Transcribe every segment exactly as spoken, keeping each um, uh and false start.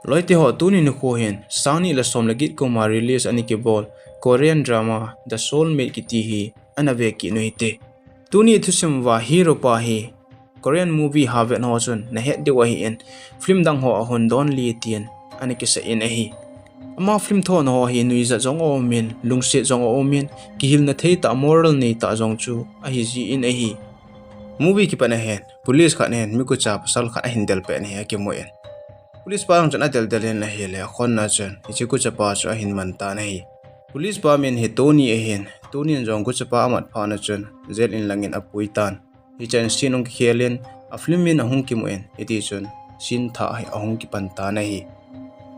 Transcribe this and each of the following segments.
Loite ho, tuni nikho hin, sang ni le som le get kum a release ana kibol Korean drama The Soulmate kiti hi ana ve kit u hite. Tuni thusim uva hero pa hi Korean movie ha vet ho chun na het diu ahin, film dang ho a hung don le tin ana kisei in ahi. Ama film thona ho hi nuijat jong aum in, lungset jong aum in, kihilna thei tah, moral nei tah jong chu ahi jin ahi. Movie kipat a hin, police khat hin mikucha pasal khat ahin del pet hi akimu in, police pa jong chun adel del in ahile, akhonna chun hiche kucha pa chu ahin man tan ahi. Police pa min hi Tony ahin, Tony in jong kucha pa amat phat na chun jail in lang in apui tan. Hichun scene ahung kikhel in, a film in ahung kimu in, hiti chun scene thah hi ahung kipan tan ahi.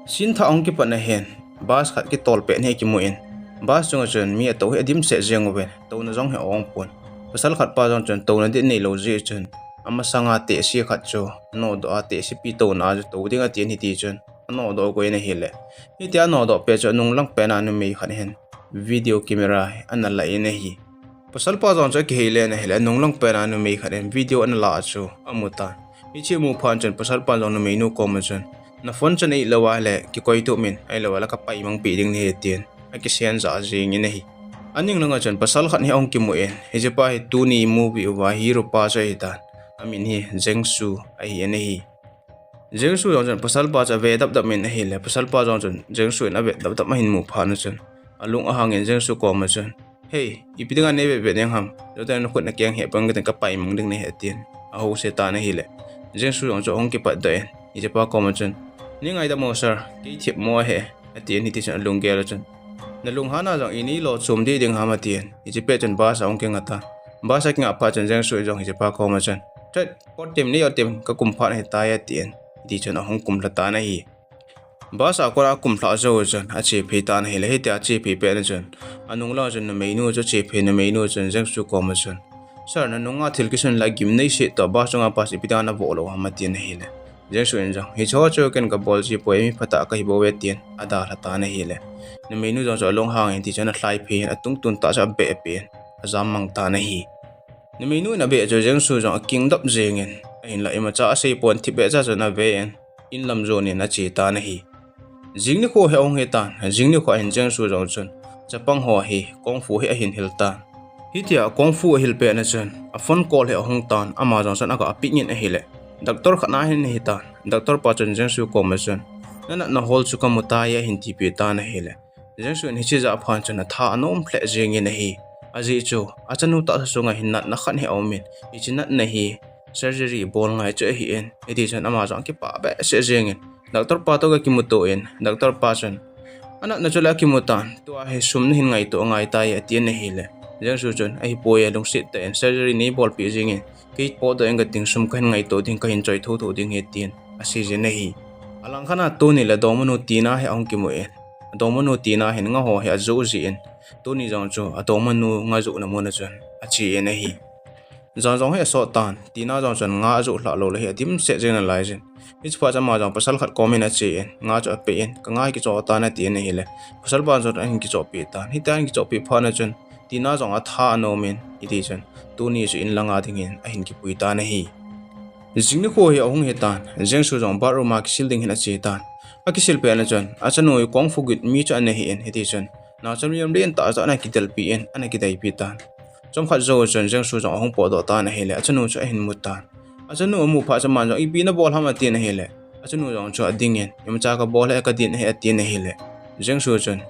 Scene thah ahung kipat na hin, bus khat kitol pet hi akimu in, bus chunga chun mi atou hi adimset jeng uvin, touna jong hi aum pon. Pasal khat pa jong chun touna ding neilou jeh chun, amasanga tehse khat chu anodoh a, tehsepi touna a chu tou ding atin, hiti chun anodoh go in ahile, hitia anodoh pet chu anung lang pen a numei khat hin video camera hi ana la in ahi. Pasal pa jong chu akihei le in ahile, anung lang pen a numei khat hin video ana la chu amu tan. Hiche amu phat chun pasal pa jong numeinu koma chun, na phone chu nei lou ahile kikoi tup in, ahilou le kapai mang pi ding nahi, tin akisen jah jeng in ahi. Aning langa chun pasal khat hi ahung kimu in, hiche pa hi tuni movie uva hero pa chu ahi tan. Amin hi Jengsu ahi in ahi. Jengsu jong chun pasal pa chu ave dap dap in ahile, pasal pa jong chun Jengsu in ave dap dap ahin mu phat na chun, alung ahang in Jengsu koma chun, "Hei, ipi dinga nei ve ve ding ham? Joten nakhut nakeng hi pang katin, kapai mang ding nahi," tin ahouse tan ahile, Jengsu jong chu ahung kipat doh in, hiche pa koma chun, "Nei ngaidam o sir, kei thip mo ahi," atin, hiti chun alunggel a chun, "Nalunghan a jong inei lo chom ding ding ham?" atin, hiche pet chun bus ahung kinga tan. Bus akingah phat chun Jengsu in jong hiche pa koma chun, "Tret, pot tim nei o tim, kakum phat ahitai," atin, hiti chun ahung kum lha tan ahi. Bus a kona akum lhah jou chun ache phei tan ahile, hitia ache phei pet na chun, anung langa chun numeinu chu ache phei, numeinu chun Jengsu koma chun, "Sir, nanunga thil kisun le gim nei seh toh, bus chunga pass ipi dinga navoh lou ham?" atin ahile, Jengsu in jong, "Hicheho chu ken kabol ji poi, mi phatah kahi bouve," tin adalha tan ahile, numeinu jong chu alunghang in, hiti chun alhai phei in, atungtun tah chu abeh peh in ajam mang tan ahi. Numeinu in abeh chu Jengsu jong akingdap jeng in, ahinlah imacha asei pon, thipbeh cha chun ave in, in lam jon in ache tan ahi. Jing nikho hi ahung hi tan, jing nikho hin Jengsu jong chun chapang ho hi kung fu hi ahin hil tan. Hitia kung fu ahil pet na chun a phone call hi ahung tan, ama jong chun aga pick in ahile, doctor khat na hin ahi tan. Doctor pa chun Jengsu koma chun, "Nanatna hol chu kamu tai," ahin tipeh tan ahile, Jengsu in hiche jah phat chun atha anom lheh jeng in ahi. Ajeh chu achanu tahsa sunga hin natna khat hi aum in, hiche natna hi surgery bol ngai chu ahi in, hiti chun ama jong akipah behseh jeng in, doctor pa toh akimuto in, doctor pa chun, "Anatna chu le akimu tan, tua hi sum nahin ngaito ngai tai," atin ahile, Jengsu chun, "Ahipoi, lungset tah in surgery neibolpeh jeng in, kei potdoh in kating, sum kahin ngaito ding, kahin choi thotho ding ahi," tin asei jin ahi. Alangkhat a Tony le adongmanu Tina hi ahung kimu in, adongmanu Tina hin nga ho hi ajoh jin, Tony jong chu adongmanu nga johna mun a chun ache in ahi. Jan jong hi asot tan, Tina jong chun nga ajoh lhah lou le hi adimset jeng nalai jin. Hiche phat chun ama jong pasal khat kom in ache in, nga chu ape in, "Ka nga hi kichoh tan," atin ahile, pasal pa jong chun ahin kichohpeh tan. Hitia ahin kichohpeh phat na chun Tina jong atha anom in, hiti chun Tony chu in langa dingin ahin kipui tan ahi. Jing nikho hi ahung hi tan, Jengsu jong bathroom a kisil ding hin ache tan. Akisil pet na chun achanu hi kung fu git mi chu ana hi in, hiti chun naocha milim lentah chu ana kidelpi in, ana kideipi tan. Chomkhat jou chun Jengsu jong ahung potdoh tan ahile, achanu chu ahin mu tan. Achanu amu phat chun aman jong, "Ipi nabol ham?" atin ahile, achanu jong chu ading in, "Imacha kabol hi, kadin ahi," atin ahile, Jengsu chun,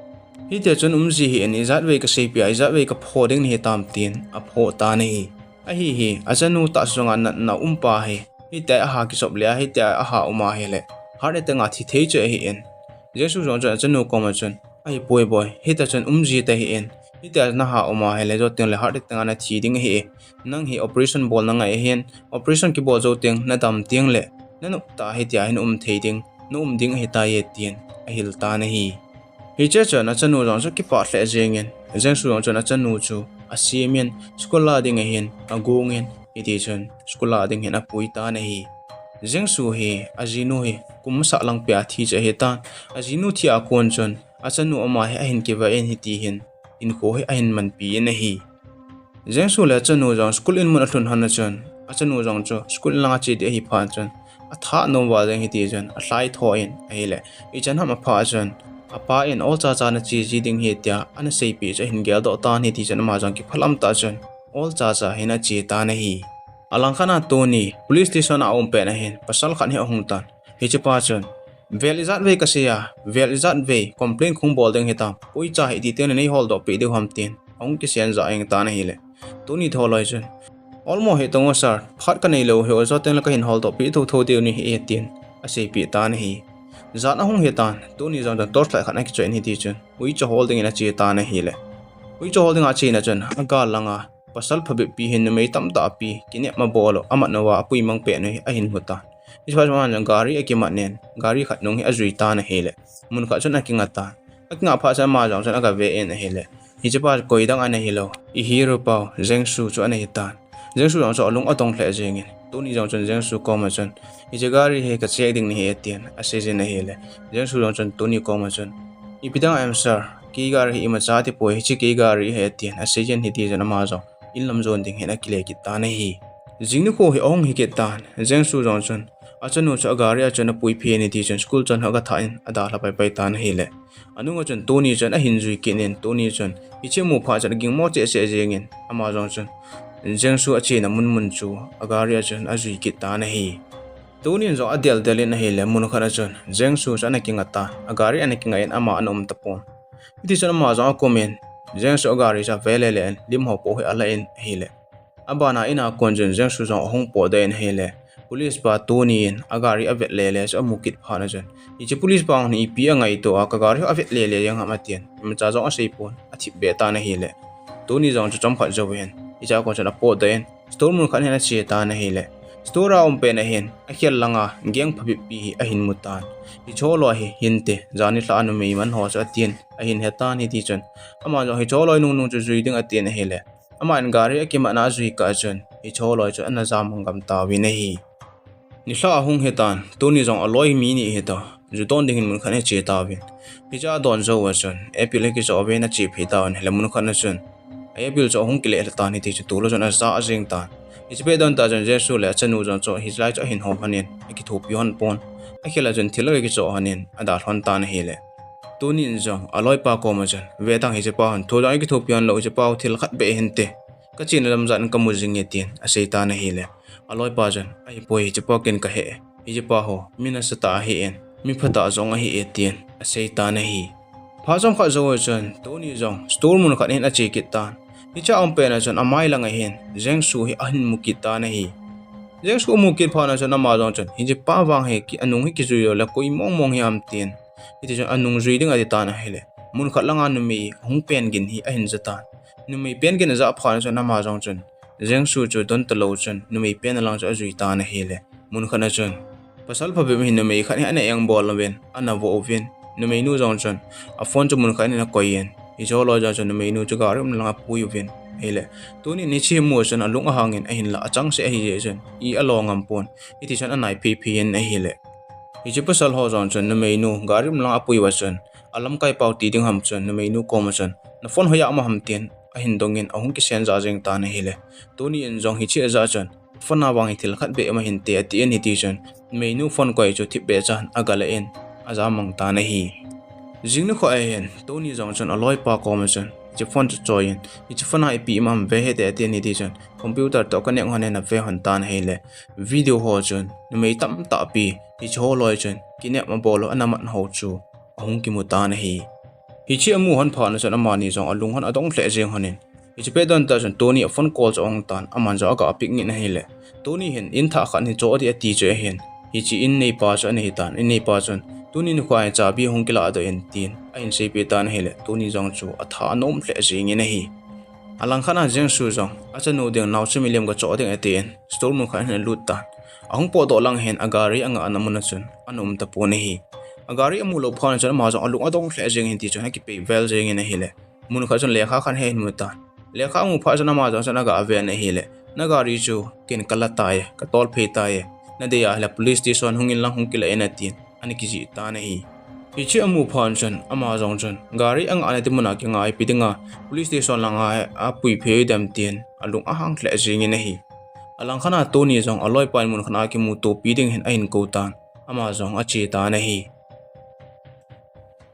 "Hitia chun umji hih in, ijatvei kaseipeh a, ijatvei kapho ding nahi tam?" tin apho tan ahi. Ahi hi, achanu tahsa sunga natna um pa hi hitia aha kichop le, hitia aha um ahile, heart attack a thi thei chu ahi in. Jengsu jong chun achanu koma chun, "Ahipoi boi, hitia chun umji tahih in, hitia naha um ahile, jou tengle heart attack a nathi ding ahi. Nang hi operation bolna ngai ahin, operation kibol jou teng nadam tengle nanop tah a hitia hi naum thei ding, naum ding ahitai," tin ahil tan ahi. Hiche chun achanu jong chu kipah lheh jeng in, Jengsu jong chun achanu chu asem in, school a ding ahin agong in, hiti chun school a ding hin apui tan ahi. Jengsu hi ajinu hi kum masa lang peh a thi chu ahi tan. Ajinu thi a kon chun achanu ama hi ahin kivah in, hiti hin hinkho hi ahin manpi in ahi. Jengsu le achanu jong school in mun alhun lhon na chun, achanu jong chu school in lang ache ding ahi phat chun, tha nom val ding ahi ti chun alhai tho in ahile, ichan ham apha chun apa in ol chacha nache ji ding ahi tia ana seipeh chu ahin geldoh tan ahi ti chun ama jong kiphalam tah chun ol chacha hin ache tan ahi. Alangkhat a Tony police station a aum pet ahin pasal khat hi ahung tan. Hichepa chun, vel ijat vei kasei a, vel ijat vei complaint kahung bol ding ahitam, uicha hi ti teng le nei holdoh peh diu ham tin ahung kisen jah jeng tan ahile, Tony tholoi chun, olmo hi tong o sir, phat kanei lou hi o, jou teng le kahin holdoh peh thotho diu nahi e tin aseipeh tan ahi. Jan ahung hitan, Tony jong chun torchlight khat akichoi in hiti chun uicha hol dingin ache tan ahile, uicha hol dinga achena chun agal langa pasal phabep pi hin numei tamtah pi kinep abol u, amat uva apui mang pet u hi ahin mu tan. Hichepha chun gari akimat in gari khat nung hi ajui tan ahile, mun khat chun akinga tan. Akinga phat chun ama jong chun agave in ahile, hichepa koi dang ana hilou, i hero pau Jang Soo chu ana hitan. Jang Soo jong chu alung adong lheh jengin, tuni jong chun Jang Soo koma chun, hiche gari hi ka check ding nahi e tin aseijin ahile, Jang Soo jong chun tuni koma chun, ipi dang em sir, kei gari hi imacha atipoi, hiche kei gari ahi e tin aseijin hiti chun ama jong inlam jon ding hin akile kit tan ahi. Jing nikho hi ahung hi kit tan, Jang Soo jong chun achanu chu agari a chun apui peh in hiti chun school chan ho agathah in adalha paipai tan ahile, anunga chun Tony chun ahin jui kit in, Tony chun hiche amu phat chun agingmo cheh cheh jengin ama jong chun Jang Soo achena munmun chu agari a chun ajui kit tan ahi. Tony in jong adeldel in ahile, mun khat a chun Jang Soo chu ana kinga tan, agari ana kinga in ama ana um tapon. Hiti chun ama jong akumin Jang Soo agari chu ave lele in lim ho po hi ala in ahile, abana in a kon chun Jang Soo jong ahung potdoh in ahile, police pa Tony in agari avet lele chu amu kit phat a chun, hiche police pa hi ipi angaito a, kagari avet lele jeng ham atin, imacha jong aseipon, athipbeh tan ahile, Tony jong chu chomkhat jouvin hichea kon chun apotdoh in store mun khat hin ache tan ahile, store a aum pet ahin akhel langa gang phabep pi hi ahin mu tan. Hiche holoi hi hinte, jan nilhah a numei man ho chu atin ahin hetan, hiti chun ama jong hiche holoi nungnung chu jui ding atin ahile, aman gari akimatna ajui kah chun hiche holoi chu ana jamang gam tauvin ahi. Nilhah ahung hitan, tuni jong aloi mi ni hita, ju don dingin mun khat ache tauvin. Hichea adon jouva chun apple akichoh uvin ache phei tauvin ahile, mun khat a chun apple chu ahung kile lha tan, hiti chun tol'a chun aja jeng tan. Hiche pet don tah chun Jang Soo le achanu jong chu hilai chu ahin hou lhon in akithopi lhon pon, akhel a chun thil akichoh lhon in adalha lhon tan ahile, Tony in jong aloipa koma chun, ve tang hichepa hin thu jong akithopi lhon lou, hichepa thil khat beh hinte, kachena lamjat in kamu jing e tin asei tan ahile, aloipa chun, ahipoi, hichepa ken kahe, hichepa hi mi nasatah ahin, mi phatah jong ahi e tin asei tan ahi. Phat chomkhat jouva chun Tony jong store mun khat hin ache kit tan. Hichea aum pet a chun amai langa hin Jang Soo hi ahin mu kit tan ahi. Jang Soo amu kit phat a chun ama jong chun, hichepa vang hi anung hi kijui lou le koi mong mong hi ham tin, hiti chun anung jui ding ati tan ahile, mun khat langa numei ahung pen gin hi ahin ja tan. Numei pen gin ajah phat a chun ama jong chun Jang Soo chu don talou chun numei pen lang chu ajui tan ahile, mun khat a chun pasal phabep hin numei khat hi ana engbol uvin, ana vo uvin, numeinu jong chun aphone chu mun khat in akoi in, hiche holoi jong chun numeinu chu gari umna langa apui uvin ahile, Tony in hiche amu chun alung ahang in, ahinla achangseh ahi jeh chun i alo ngam pon, hiti chun anai phei phei in ahile, hiche pasal ho jong chun numeinu gari umna langa apui uva chun alamkai pau ti ding ham chun numeinu koma chun, na phone hoiya um ham tin ahin dongin ahung kisen jah jeng tan ahile, Tony in jong hiche ajah chun, phone a vang hi thil khat beh um ahinte atin, hiti chun numeinu phone koi chu thipbeh chan agale in ajamang tan ahi. Jing nikho ahin Tony jong chun aloipa koma chun hiche phone chu choi in, hiche phone a ipi um ham ve hite atin, hiti chun computer toh connect lhon in ave lhon tan ahile, video ho chun numei tamtah pi hiche holoi chun kinep abol u ana mat ho chu ahung kimu tan ahi. Hiche amu lhon phat a chun amani jong alung lhon adong lheh jeng lhon in, hiche pet don tah chun Tony a phone call chu ahung tan, aman jong aga pick ngin ahile, Tony hin in thah khat hi choh ding ati chu ahin, hiche in neipa chu ana hitan, in neipa chun Tony nikho hin chabi hung kiladoh in tin ahin seipeh tan ahile, Tony jong chu atha anom lheh jengin ahi. Alangkhat a Jang Soo jong achanu ding naocha milim gachoh ding atin store mun khat hin alut tan. Ahung potdoh lang hin agari angahna mun a chun ana um tapon ahi. Agari amu lou phat a chun ama jong alung adong lheh jeng in, hiti chun akipei vel jengin ahile, mun khat chun lekha khat hi ahin mu tan. Lekha amu phat chun ama jong chun aga ven ahile, na gari chu ken kala tai, katol phei tai, nadei ahile police station hung in lang hung kila in atin ana kijih tan ahi. Hiche amu phat chun ama jong chun gari angahna ding mun a kingai pi dinga police station langa apui phei dem tin alung ahang lheh jengin ahi. Alangkhat a Tony jong aloipa in mun khat a kimutopi ding hin ahin kou tan, ama jong ache tan ahi.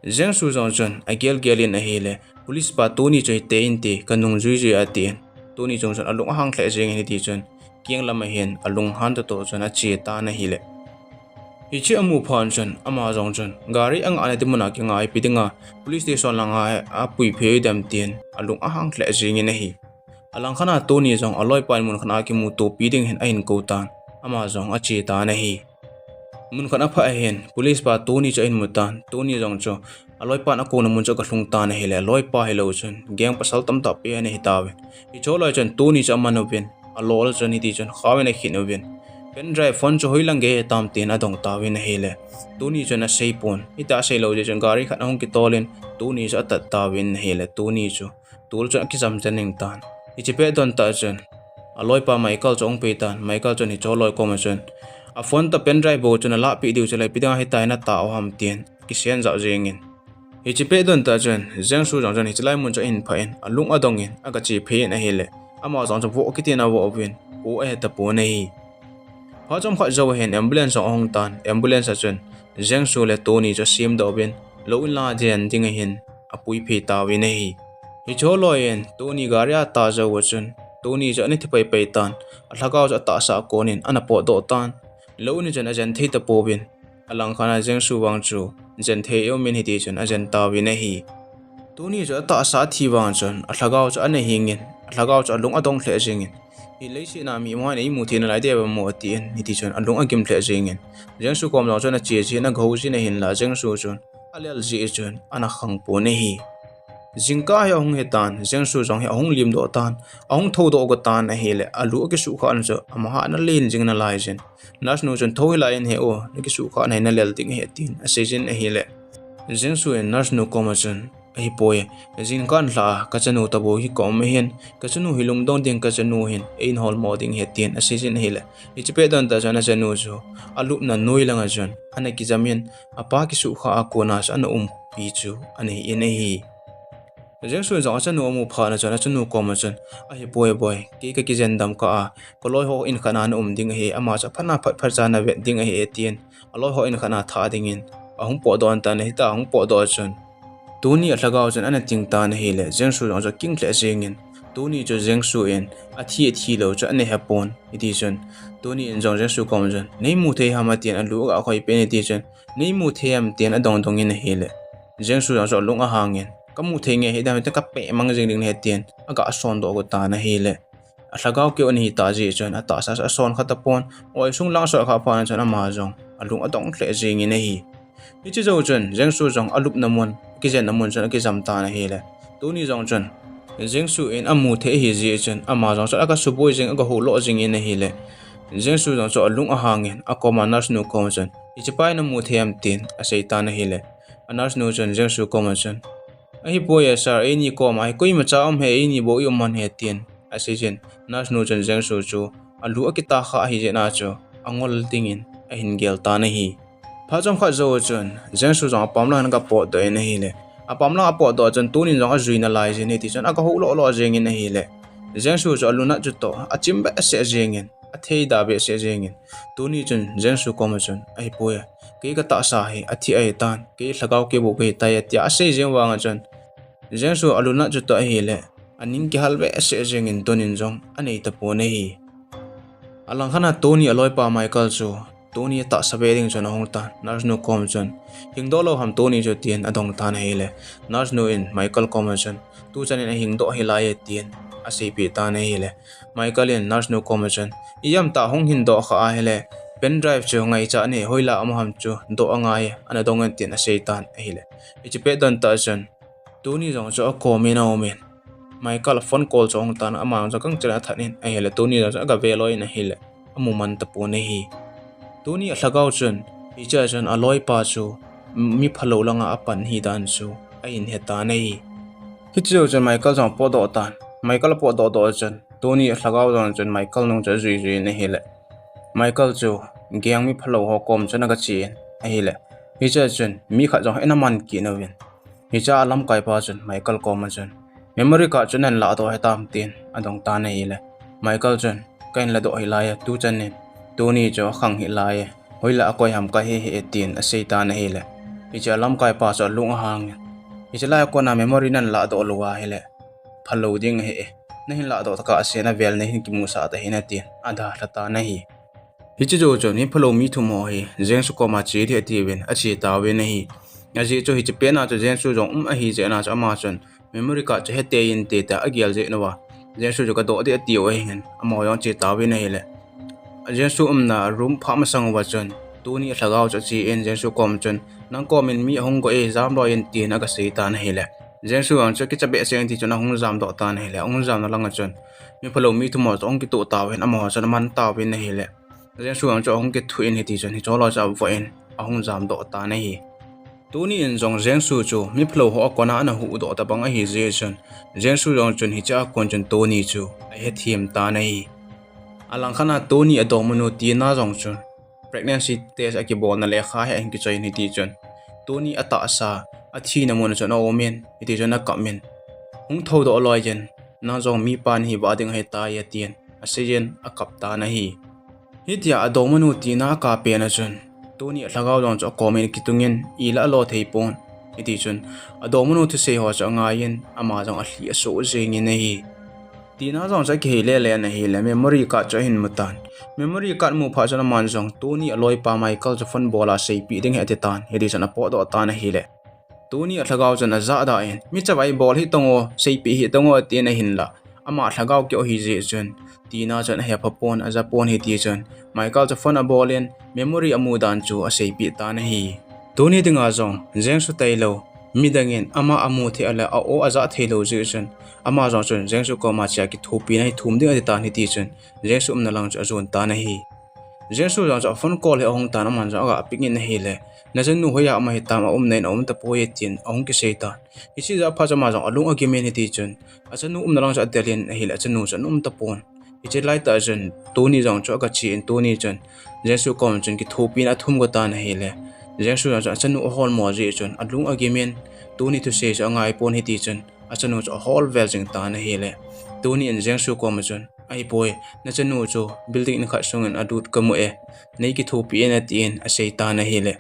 Jang Su jong chun agel gel in ahile, police pa Tony chu hite inte, kanung jui jui atin. Tony jong chun alung ahang lheh jeng in hiti chun, kiang lam a hin alunghan toh toh chun ache tan ahile. Hiche amu phat chun, ama jong chun, gari angah na ding mun a kingaipi dinga, police station langa apui phei dem tin, alung ahang lheh jeng in ahi. Alangkhat a Tony jong aloipa in mun khat a kimutopi ding hin ahin kou tan, ama jong ache tan ahi. Mun khat aphah hin, police pa Tony chu ahin mu tan, Tony jong chu, aloipan akouna mun chu agalhung tan ahile, aloipa hilou chun, gang pasal tamtah pen ana hi tauvin. Hiche loi chun, Tony chu aman uvin, alol chun hiti chun, khao in akhin uvin. Pen drive phone chu hoilang gei tam tin adong tauvin ahile. Tony chun asei pon, hiti asei lou jeh chun, gari khat ahung kitol in, Tony chu atat tauvin ahile, Tony chu, tol chun akijam jeng in tan. Hiche pet don tah chun, aloipa Michael chu ahung pei tan, Michael chun hiche loi koma chun, a phone toh pen drive bou chun alahpeh diu chule, ipi dinga hitia nataoh ham tin, akisen jao jeng in. Hiche pet don tah chun, Jang Su jong chun hiche lai mun chu ahin phah in, alung adong in, agache phei in ahile, ama jong chu vo kiti in avo uvin, vo ahe tapon ahi. Phat chomkhat jou hin ambulance jong ahung tan, ambulance a chun, Jang Su le Tony chu asemdoh uvin, lou in la jen ding ahin, apui phei tauvin ahi. Hiche loi in, Tony gari a ata jou a chun, Tony chu ana thi pai pai tan, alhagao chu atahsa a kon in, ana potdoh tan, lou in chun ajen thei tapouvin, alangkhat a Jang Su vang chu, jen thei um in hiti chun ajen tauvin ahi. Tony chu atahsa athi vang chun, alhagao chu ana hing in, alhagao chu alung adong lheh jeng in, hi leiset a mi mong in eimu thei nalai deh ve mo atin, hiti chun alung agim lheh jeng in, Jang Su kom jong chun ache jin, agahou jin ahinla, Jang Su chun, alel jeh chun, ana khang pon ahi. Jingkah hi ahung hi tan, Jang Su jong hi ahung limdoh tan, ahung thoudoh go tan ahile, alu akisuhkhah na chu, ama ha ana len jing nalai jin. Nurse nu chun, thou hilai in he o, nakisuhkhah na hi nalel ding ahi tin, asei jin ahile. Jang Su in nurse nu koma chun, ahipoi, jingkah lha a, kachanu tabou hi kaum ahin, kachanu hi lungdong ding kachanu hin, eihin holmo ding ahi tin, asei jin ahile. Hiche pet don tah chun achanu chu, alupna noi langa chun, ana kijam in, apa kisuhkhah a kona chu ana umpi chu, ana hi in ahi. Jang Su jong achanu amu phat na chun, achanu koma chun, ahipoi boi, kei kakijen dam kah a, kaloi ho in khat a naum ding ahi, ama chu aphat na phat phat cha navet ding ahi, atin, aloi ho in khat a thah ding in, ahung potdoh tan ahi ta, ahung potdoh chun, Tony alhagao chun ana ting tan ahile, Jang Su jong chu aking lheh jeng in, Tony chu Jang Su in, athi athi lou chu ana hepon, hiti chun, Tony in jong Jang Su kom chun, neimu thei ham atin, alu agakhoi pen hiti chun, neimu thei ham tin adong dong in ahile, Jang Su jong chu alung ahang in, kamu thei nge hidam tin, kapeh mang jing ding ahi tin, agasondoh go tan ahile. Alhagao keu ana hi tah jeh chun, atahsa chu ason kha tapon, oi sung lang sot kha phat chun ama jong, alung adong lheh jeng in ahi. Hiche jou chun, Jang Su jong alupna mun, akijenna mun chun akijam tan ahile. Tuni jong chun, Jang Su in amu thei ahi jeh chun, ama jong chun agasuboi jing, agahoulo jing in ahile. Jang Su jong chu alung ahang in, akoma nurse nu kom chun, hiche pa hi namu thei em tin, asei tan ahile. A nurse nu chun Jang Su koma chun, ahipoi e sir, eini koma hi koimacha um he, eini bou i um man ahi tin, asei jin. Nurse nu chun Jang Su chu alu akitah kha ahi jeh a chu, angol dingin ahin gel tan ahi. Phat chomkhat jou chun, Jang Su jong apam lang hin agapotdoh in ahile. Apam lang apotdoh chun, tunin jong ajui nalai jin ahi tichun, agahoulo lo jengin ahile. Jang Su chu alunat chutoh achim behseh jengin, athei da behseh jengin. Tuni chun Jang Su koma chun, ahipoi e, kei katahsa hi athi ahitan, kei lhagao keu bou kahitai, atia asei jeng vanga chun, Jang Su alunat chutoh ahile, aning kihal behseh jengin tunin jong anei tapon ahi. Alangkhat a Tuni aloipa Michael chu, Tuni atahsa be ding chun ahung tan, nurse nu koma chun, hingdoh lou ham Tuni chu tin adong tan ahile, nurse nu in Michael koma chun, tuchan in ahingdoh hilai e tin aseipeh tan ahile, Michael in nurse nu koma chun, ijemtia hung hindoh kha ahile, pen drive chu ngaicha nei, hoilah um ham chu doh angai e, ana dong in tin asei tan ahile. Hiche pet don tah chun, Tuni jong chu akomin aumin, Michael a phone call chu ahung tan, ama jong chu gangchel in athat in ahile, Tuni jong chu agave loi in ahile, amu man tapon ahi. Tuni alhagao chun, hichea chun aloipa chu mi phalou langa apan ahi dan chu ahin hetan ahi. Hiche jou chun Michael jong apotdoh tan, Michael apotdoh doh chun, Tuni alhagao jong chun Michael nung chu ajui jui in ahile, Michael chu gang mi phalou ho kom chun agache in ahile, hichea chun mi khat jong ana man kit uvin, hichea alamkaipa chun Michael koma chun, memory card chu nahin lahdoh hitam tin adong tan ahile, Michael chun, kahin ladoh hih lai e, tuchan in Tony chu akhang hih lai e, hoilah a koi ham kahe hih e, tin asei tan ahile, hiche a lamkai pa chu alung ahang in, hiche lai a kona memory nahin ladoh lou ahile phalou ding ahi e, nahin ladoh tokah a sen avel nahin kimusah tahih in, tin adalha tan ahi. Hiche jou chun mi phalou mi thum ho hi Jeng Soo koma che ding atiuvin, ache tauvin ahi. Ajeh chu hiche pet na chu Jeng Soo jong um ahi jeh a chu ama chun memory card chu hetei inte tia agel jeh uva, Jeng Soo chu kadoh ding atiu ahin, amaho jong ache tauvin ahile, Jeng Soo umna room phah masang uva chun Tony alhagao chu ache in Jeng Soo kom chun, nang kom in mi ahung go e, jamlou in, tin agasei tan ahile, Jeng Soo jong chu kicha behseh in hiti chun ahung jamdoh tan ahile, ahung jamna langa chun mi phalou mi thum ho chu ahung kitoh tauvin, amaho chun aman tauvin ahile, Jeng Soo jong chu ahung kithu in hiti chun hiche ho chu avoh in ahung jamdoh tan ahi. Tony in jong Jeng Soo chu mi phalou ho a kona ana huhdoh tabang ahi jeh chun, Jeng Soo jong chun hiche a kon chun Tony chu ahethem tan ahi. Alangkhat a Tony adongmanu Tina jong chun pregnancy test akibolna lekha hi ahin kichoi in hiti chun, Tony atahsa athina mun a chun aumin, hiti chun akap in, hung thoudoh loi in, nang jong mipa nahi vah ding ahitai, tin asei in akap tan ahi. Hitia adongmanu Tina akap pet na chun, Tony alhagao jong chu akom in akitung in, ilah alo thei pon. Hiti chun adongmanu thusei ho chu angai in, ama jong alhi asoh jeng in ahi. Tina jong chu akihei lele in ahile, memory card chu ahin mu tan. Memory card mu phat chun aman jong Tony aloipa Michael chu phone bol a seipeh ding ahi ati tan, hiti chun apotdoh tan ahile, Tony alhagao chun ajahda in, mi chavai bol hih tong o, seipeh hih tong o, tin ahin lah. Ama lhagao keo ahi jeh chun, Tina chun ahepha pon, aja pon hiti chun, Michael chu phone abol in, memory amu dan chu aseipeh tan ahi. Tuni dinga jong, Jeng Soo tailou, midang in ama amu thei a le a-o ajah theilou jeh chun, ama jong chun Jeng Soo koma che a kithopina hi thum ding ati tan hiti chun, Jeng Soo umna lang chu ajon tan ahi. Jeng Soo jong chu a phone call hi ahung tan, aman jong aga pick in ahile, nachanu hoiya um ahitam, aumna in aum tapoi e tin ahung kisei tan. Hiche jeh a phat chu ama jong alung agim in hiti chun, achanu umna lang chu adel in ahile, achanu chu ana um tapon. Hiche laitah chun Tony jong chu aga che in, Tony chun Jeng Soo kom chun kithopina athum go tan ahile, Jeng Soo jong chun achanu ahol mo jeh chun alung agim in, Tony thusei chu angai pon hiti chun, achanu chu ahol vel jing tan ahile, Tony in Jeng Soo koma chun, ahipoi, nachanu chu building in khat sungin alut kamu e, nei kithopi in, atin asei tan ahile,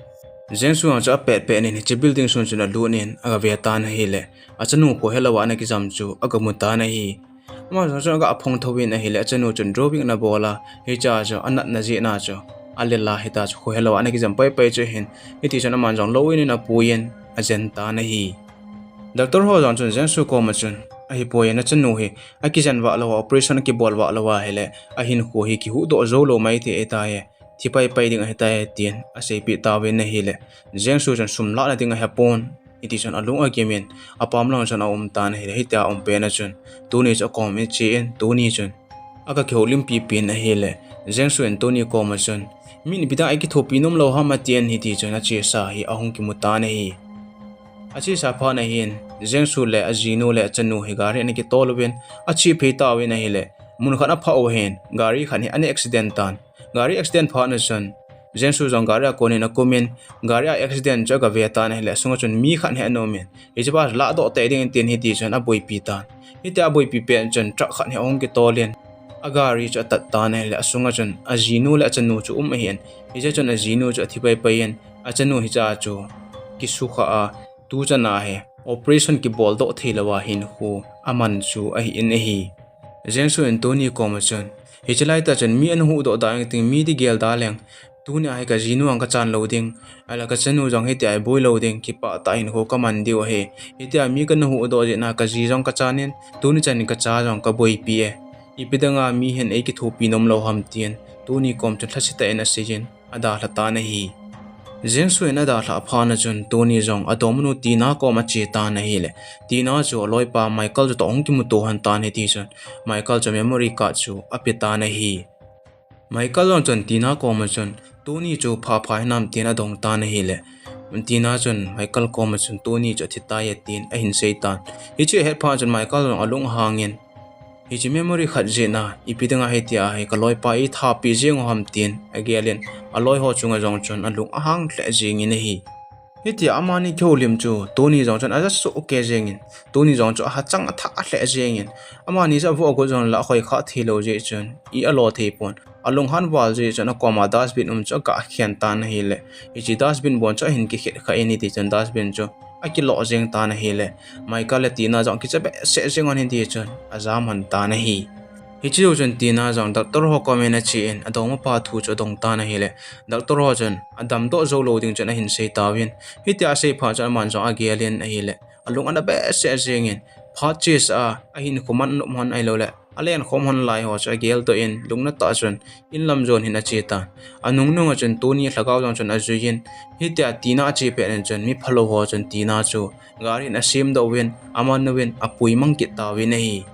Jeng Soo jong chu apet pet in hiche building sung chun alut in aga ve tan ahile, achanu khohelou a ana kijam chu aga mu tan ahi. Ama jong chu aga phong thou in ahile, achanu chun drawing ana bol a, hiche a chu anatna jeh a chu alel a, hita chu khohelou a ana kijam pai pai chu ahin, hiti chun aman jong lou in in apui in ajen tan ahi. Doctor ho jong chun Jeng Soo koma chun, ahipoi, nachanu hi akijen vah lou a, operation akibol vah lou ahile, ahinkho hi kihuhdoh joulou maithei ahitai, thi pai pai ding ahitai, tin aseipeh tauvin ahile, Jeng Soo chun sum lahna ding ahepon, hiti chun alung agim in, apam lang chun aum tan ahile, hitia aum pet na chun, Tony chu akom in ache in, Tony chun aga kihoulimpi pin ahile, Jeng Soo in Tony koma chun, min ipi dinga ikithopi nom lou ham, atin hiti chun achesa hi ahung kimu tan ahi. Achesa phat na hin, Jeng Soo le ajinu le achanu hi gari ana kitol uvin, ache phei tauvin ahile, mun khat aphah u hin, gari khat hi ana accident tan. Gari accident phat na chun, Jeng Soo jong gari a kon in akum in, gari a accident chu aga ve tan ahile, asunga chun mi khat hi ana um in, hiche pa ladoh tei ding tin hiti chun aboipi tan. Hitia aboipi pet chun truck khat hi ahung kitol in, agari chu atat tan ahile, asunga chun ajinu le achanu chu um ahin, hiche chun ajinu chu athi pai pai in, achanu hiche a chu kisukha a, tuchan a hi operation kibol doh theilou a hinkho aman chu ahi in ahi. Jeng Soo in Tony koma chun, hiche laitah chun mi ana huhdoh da ing ting, mi di gel da leng, tunia hi kajinu jong kachan lou ding, ahile kachanu jong hitia hi boi lou ding, kipah tah a hinkho kaman diu ahi. Hitia mi kana huhdoh jeh a kaji jong kachan in, tuni chan in kacha jong kaboipi e. Ipi dinga mi hin eikithopi nom lou ham, tin Tony kom chun lhasetah in asei in adalha tan ahi. Jeng Soo in adalhah phat na chun Tony jong adongmanu Tina kom ache tan ahile, Tina chu aloipa Michael chu toh ahung kimuto lhon tan hiti chun, Michael chu memory card chu ape tan ahi. Michael jong chun Tina koma chun, Tony chu pha pha hinam, tin adong tan ahile, Tina chun Michael koma chun, Tony chu athitai e, tin ahin sei tan. Hiche ahet phat chun Michael jong alung ahang in, hiche memory khat jeh a ipi dinga hitia hi kaloipa eithapi jeng u ham, tin agel in, aloi ho chunga jong chun alung ahang lheh jeng in ahi. Hitia amani kihoulim chu Tony jong chun aja soh kei jengin, Tony jong chu ahachang atha lheh jengin, amani chu avoh agot jongle akhoi kha thei lou jeh chun i alo thei pon. Alunghan val jeh chun akoma dustbin um chu aga khen tan ahile, hiche dustbin bon chu ahin kikhet kha in, hiti chun dustbin chu akiloh jeng tan ahile, Michael le Tina jong kicha behseh jeng un, hiti chun ajam lhon tan ahi. Hiche jou chun Tina jong doctor ho komin achen, adongmapa thu chu adong tan ahile, doctor ho chun adamdoh jou lou ding chun ahin sei tauvin. Hitia asei phat chun aman jong agel in ahile, alung ana behseh jengin, phat chesa a ahinkho man lhon ahiloule alen khom lhon lai ho chu ageldoh in, lungna tah chun inlam jon hin ache tan. Anungnung a chun Tony lhagao jong chun ajui in, hitia Tina ache pet in chun mi phalou ho chun Tina chu gari in asemdoh uvin, aman uvin, apui mang kit tauvin ahi.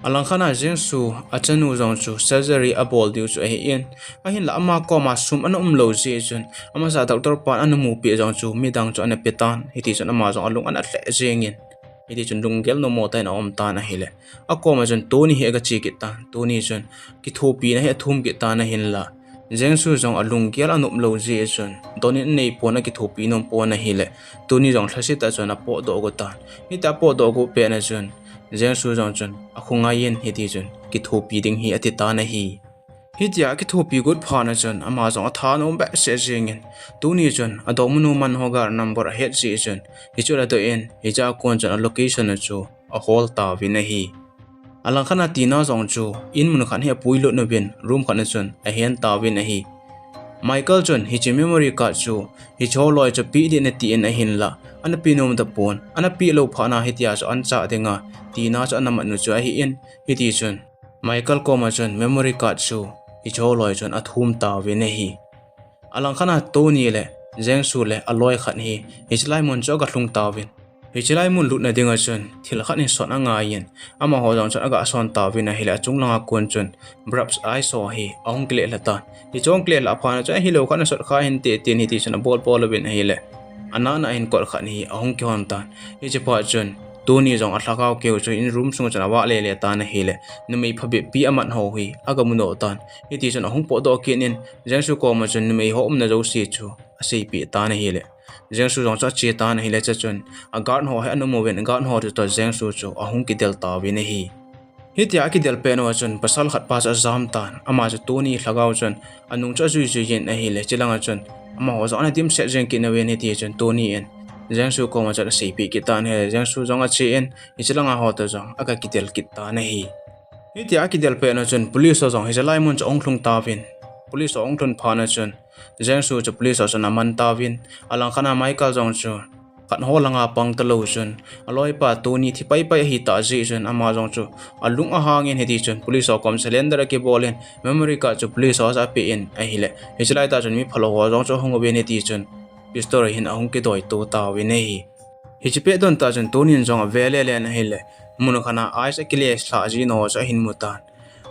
Alangkhat a Jengsu achanu jong chu surgery abol diu chu ahin, ahinla ama koma sum ana umlou jeh chun, amasa doctor pan ana mupeh jong chu midang chu ana pe tan, hiti chun ama jong alung ana lheh jengin, hiti chun lunggel nommo tah in aum tan ahile, akoma chun Tony hi aga che kit tan. Tony chun kithopina hi athum kit tan ahinla, Jengsu jong alunggel anop lou jeh chun donin anei pon, akithopi nom pon ahile, Tony jong lhasetah chun apotdoh got tan. Hitia apotdoh got pet a chun Jengsu jong chun akhongai in, hiti chun kithopi ding hi ati tan ahi. Hitia akithopi got phat a chun ama jong athanom behseh jengin, Tony chun adongmanu manho gar number ahet jeh chun, hichu aladoh in, hichea kon chun a location a chu ahol tauvin ahi. Alangkhat a Tina jong chu in mun khat hi apuilut uvin, room khat a chun ahen tauvin ahi. Michael chun hiche memory card chu hicheho loi chu peh ding atin ahinla, ana pe nom tapon, ana peh lou phat a hitia chu anchah dinga Tina chu ana mat u chu ahin, hiti chun Michael koma chun memory card chu hicheho loi chun athum tauvin ahi. Alangkhat a Tony le Jengsu le aloi khat hi hiche lai mun chu aga lhung tauvin. Hiche lai mun lutna dinga chun thil khat hi sot angaiyin, amaho jong chun aga son tauvin ahile, achung langa kon chun Brabs Ice ho hi ahung kilelha tan. Hichu ahung kilelha phat a chun ahilou khat ana sot kha hinte tin, hiti chun abol bol uvin ahile, anahna a hin kot khat hi ahung kihon tan. Hiche phat chun Tony jong alhagao keu chu in room sunga chun avah lele tan ahile, numei phabep pi amat ho hi aga mudoh tan. Hiti chun ahung potdoh kit in, Jengsu koma chun numei ho umna jouse chu aseipeh tan ahile, Jengsu jong chu ache tan ahile, chuchun a guard ho hi ana um uvin, guard ho chu toh Jengsu chu ahung kidel tauvin ahi. Hitia akidel pet uva chun pasal khat pa chu ajam tan, ama chu Tony lhagao chun anung chu ajui jui in ahile, hiche langa chun amaho jong ana dimset jeng kit uvin, hiti chun Tony in Jengsu koma chun aseipeh kit tan ahile, Jengsu jong ache in, hiche langa ho toh jong aga kidel kit tan ahi. Hitia akidel pet uva chun police ho jong hiche lai mun chu ahung lhung tauvin. Police ho ahung lhun phat a chun Jengsu chu police ho chun aman tauvin. Alangkhat a Michael jong chu khat ho langa pang talou chun, aloipa Tony thi paipai ahitah jeh chun ama jong chu alung ahangin, hiti chun police ho kom surrender akibol in, memory card chu police ho chu ape in ahile, hiche laitah chun mi phalou ho jong chu ahung uvin, hiti chun pistol hin ahung kidoito tauvin ahi. Hiche pet don tah chun Tony in jong ave lele in ahile, mun khat a ice akile lhah ji ho chu ahin mu tan.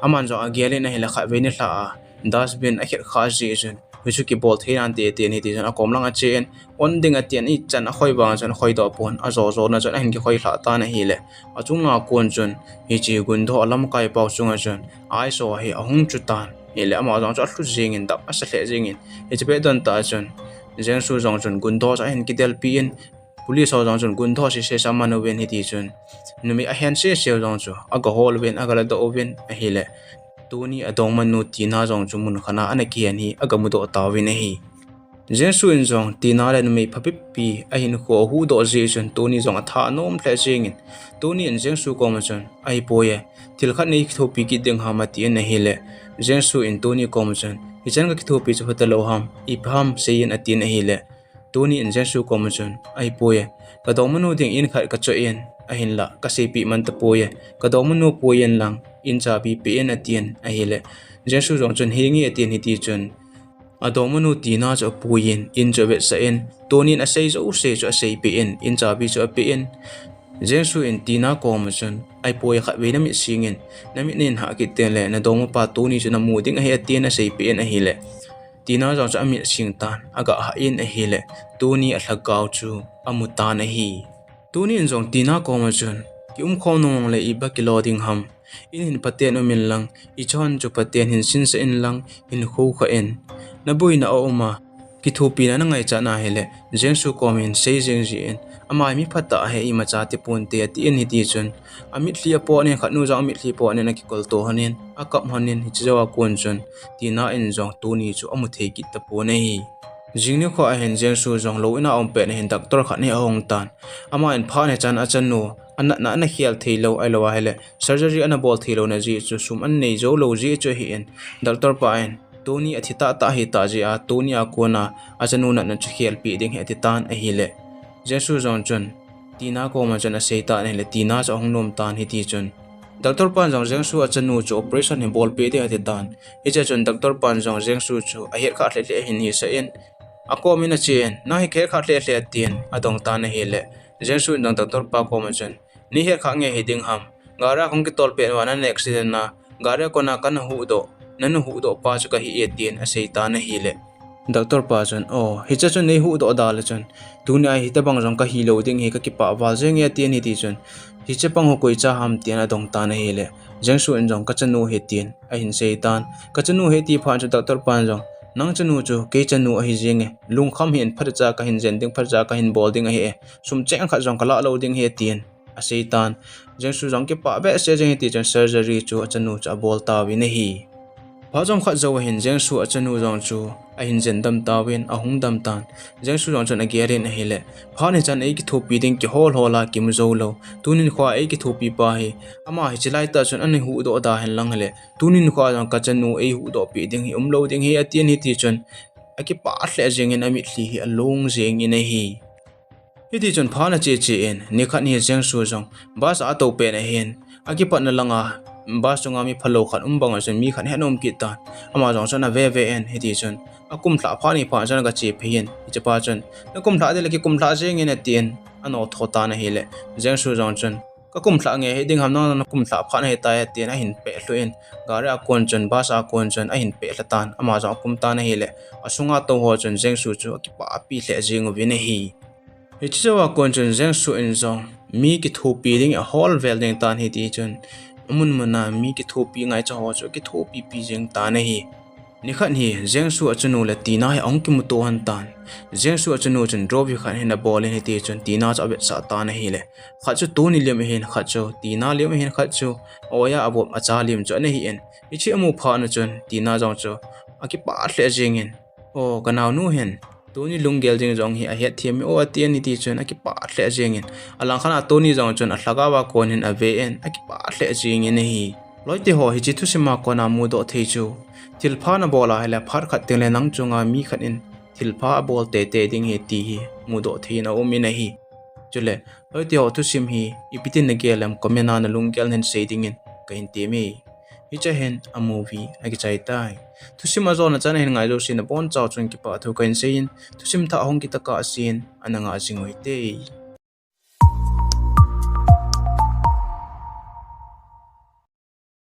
Aman jong agel in ahile, khatvei nilhah a dustbin akhet kha jeh chun hichu kibol thei nante tin, hiti chun akom langa che in, on ding atin, ichan akhoi vang chun akhoidoh pon, ajo jona chun ahin kikhoi lhah tan ahile, achung langa kon chun hiche gundo alamkai pau chunga chun ice ho hi ahung chu tan. Hile ama jong chu alhu jengin, dam asa lheh jengin, hiche pet don tah chun Jengsu jong chun gundo chu ahin kidelpi in, police ho jong chun gundo sese chu aman uvin, hiti chun numei ahen seseu jong chu aga hol uvin, aga ladoh uvin ahile, Tony adongmanu Tina jong chu mun khat a ana kihen hi aga mudoh tauvin ahi. Jengsu in jong Tina le numei phabep pi ahinkho ahuhdoh jeh chun Tony jong athanom lheh jengin, Tony in Jengsu koma chun, ahipoi e, thil khat nei kithopi kit ding ham atin ahile, Jengsu in Tony koma chun, hichan kakithopi chu phatalou ham, ipi ham seiyin atin ahile, Tony in Jengsu koma chun, ahipoi e, kadongmanu ding in khat kachoh in, ahinla kaseipeh man tapoi e, kadongmanu pui in lang in chabi peh in atin ahile, Jengsu jong chun henge atin, hiti chun adongmanu Tina chu apui in, in chu avetsah in, Tony in asei jouse chu aseipeh in, in chabi chu apeh in, Jengsu in Tina koma chun, ahipoi e, khatvei namit singin, namit neihah kit tengle nadongmapa Tony chu namu ding ahi atin aseipeh in ahile, Tina jong chu amit sing tan, aga hah in ahile, Tony alhagao chu amu tan ahi. Tony in jong Tina koma chun, kiumkhom nom le iba kilo ding ham, in hin phaten um in lang, ichon chu phaten hin sinsah in lang, hin khoukhah in, naboina aum a, kithopina ana ngaichat na ahile, Jengsu kom in sei jing jin, ama hi mi phatah ahi, imacha ti ponte atin hiti chun, amitlhi apot in, khat nu jong amitlhi apot in akikolto lhonin, akap lhonin, hiche jou a kon chun, Tina in jong tuni chu amu thei kit tapon ahi. Jing nikho ahin Jengsu jong lou in a um pet in ahin doctor khat hi ahung tan. Ama in phat ni chan achanu, anatna ana khel thei lou ahilou ahile, surgery ana bol thei louna jeh chu sum ana nei jou lou jeh chu ahin, doctor pa in, tuni athi tahtah ahitah jeh a, tuni a kon a, achanu natna chu khelpeh ding ahi ati tan ahile. Jengsu jong chun, Tina kom a chun asei tan ahile, Tina chu ahung nom tan hiti chun. Doctor pan jong Jengsu achanu chu operation hi bolpeh ding ati tan. Hiche chun doctor pan jong Jengsu chu ahet khah lheh lheh ahin hisah in, akom in achen, nang hi kahet khah lheh lheh atin, adong tan ahile. Jengsu in jong doctor pa kom a chun, nei het khah nge hiding ham. Gari a kahung kitol pet uva nana accident a, gari a kon a kana huhdoh, nana huhdoh pa chu kahi e tin asei tan ahile. Doctor pa chun, o, hiche chun nei huhdoh da le chun, tuni a hitobang jong kahi lou ding hi kakipah val jeng e atin hiti chun, hiche bang hi koi cha ham tin adong tan ahile. Jengsu in jong kachanu ahi tin ahin sei tan. Kachanu ahi ti phat chun doctor pan jong, nang chanu chu kei chanu ahi jeng e, lungkham hih in, phatecha kahin jen ding, phatecha kahin bol ding ahi e, sum cheng khat jong kalah lou ding ahi tin asei tan. Jengsu jong kipah behseh jeng e ti chun surgery chu achanu chu abol tauvin ahi. Phat chomkhat jou ahin Jengsu achanu jong chu ahin jen dam tauvin, ahung dam tan. Jengsu jong chun agel in ahile, phat ni chan eikithopi ding kihol hol a kimu jou lou, tuni nikho a eikithopi pa hi, ama hiche laitah chun ana huhdoh da hen lang hile, tuni nikho a jong kachanu eihuhdoh peh ding hi umlou ding ahi atin hiti chun, akipah lheh jeng in amitlhi hi along jeng in ahi. Hiti chun phat ache che in, nikhat hi Jengsu jong bus a atou pet ahin, akipatna lang a bus chunga mi phalou khat um bang a chun mi khat hi ana um kit tan. Ama jong chun ave ve in, hiti chun akumlhah phat ni phat chun agache phei in, hichepa chun, nakumlhah ding le kikumlhah jeng in atin, anoh tho tan ahile. Jengsu jong chun, kakumlhah nge hiding ham, nang nakumlhah phat nahitai atin ahin pehlhuh in, gari a kon chun, bus a kon chun ahin pehlha tan, ama jong akum tan ahile. Asunga tou ho chun Jengsu chu akipahpi lheh jeng uvin ahi. Hiche jou a kon chun Jengsu in jong mi kithopi ding ahol vel ding tan hiti chun, amun mun a mi kithopi ngaicha ho chu akithopipi jeng tan ahi. Nikhat hi Jengsu achanu le Tina hi ahung kimuto lhon tan. Jengsu achanu chun trophy khat hi ana bol in hiti chun Tina chu avetsah tan ahile. Khat chu tuni lim ahin, khat chu Tina lim ahin, khat chu aoiya avop acha lim chu ana hi in. Hiche amu phat na chun Tina jong chu akipah lheh jeng in, o, kanaonu hin tuni lunggel ding jong hi ahetthem e o atin hiti chun akipah lheh jeng in. Alangkhat a tuni jong chun alhagao a kon hin ave in akipah lheh jeng in ahi. Loite ho, hiche thusim a kon a mudoh thei chu, thilpha nabol a hile phat khat teng le nang chunga mi khat in thilpha abol teitei ding ahi ti hi mudoh thei in aum in ahi. Chule, loite ho, thusim hi ipi tin nagel em, comment a nalunggel nahin sei ding in kahin tem e. Hiche hin a movie akichai tai. Thusim ajona chan ahin ngai jouse nabonchauva chun kipah thu kahin sei in, thusim thah hung kit tokah sen ana ngah jing uvin te.